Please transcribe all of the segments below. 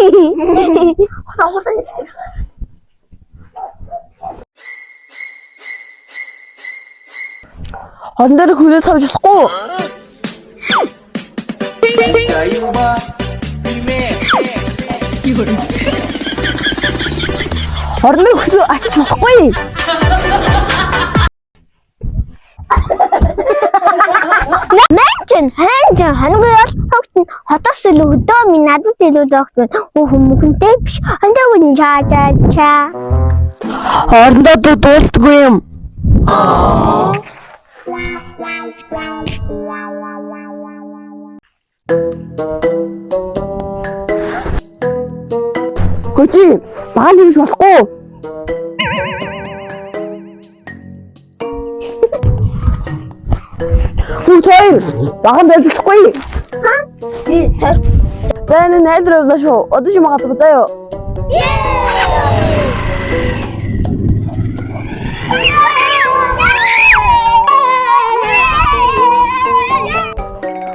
Хурдан. Хорон дээр хүлээ тавьж болохгүй. Хорон дээр хүлээ ачиж болохгүй. Мэн чин хайн чин хоног бол хогт нь хотоос илүү хөдөө минь надад илүү зогт нь хүмүүхэнтэй биш. Хондог үн чаа чаа чаа. Хоорондоо дуулдаггүй юм. Хөжи, багаан хэмж болохгүй. Хүүт хоёр, багаан байж болохгүй. За энэ найз руу явлаа шүү. Одоо ч магадгүй заяа.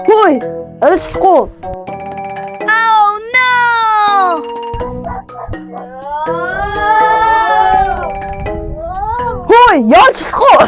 Хөөе, оройслохгүй. Oh no! Хөөе, явж болохгүй.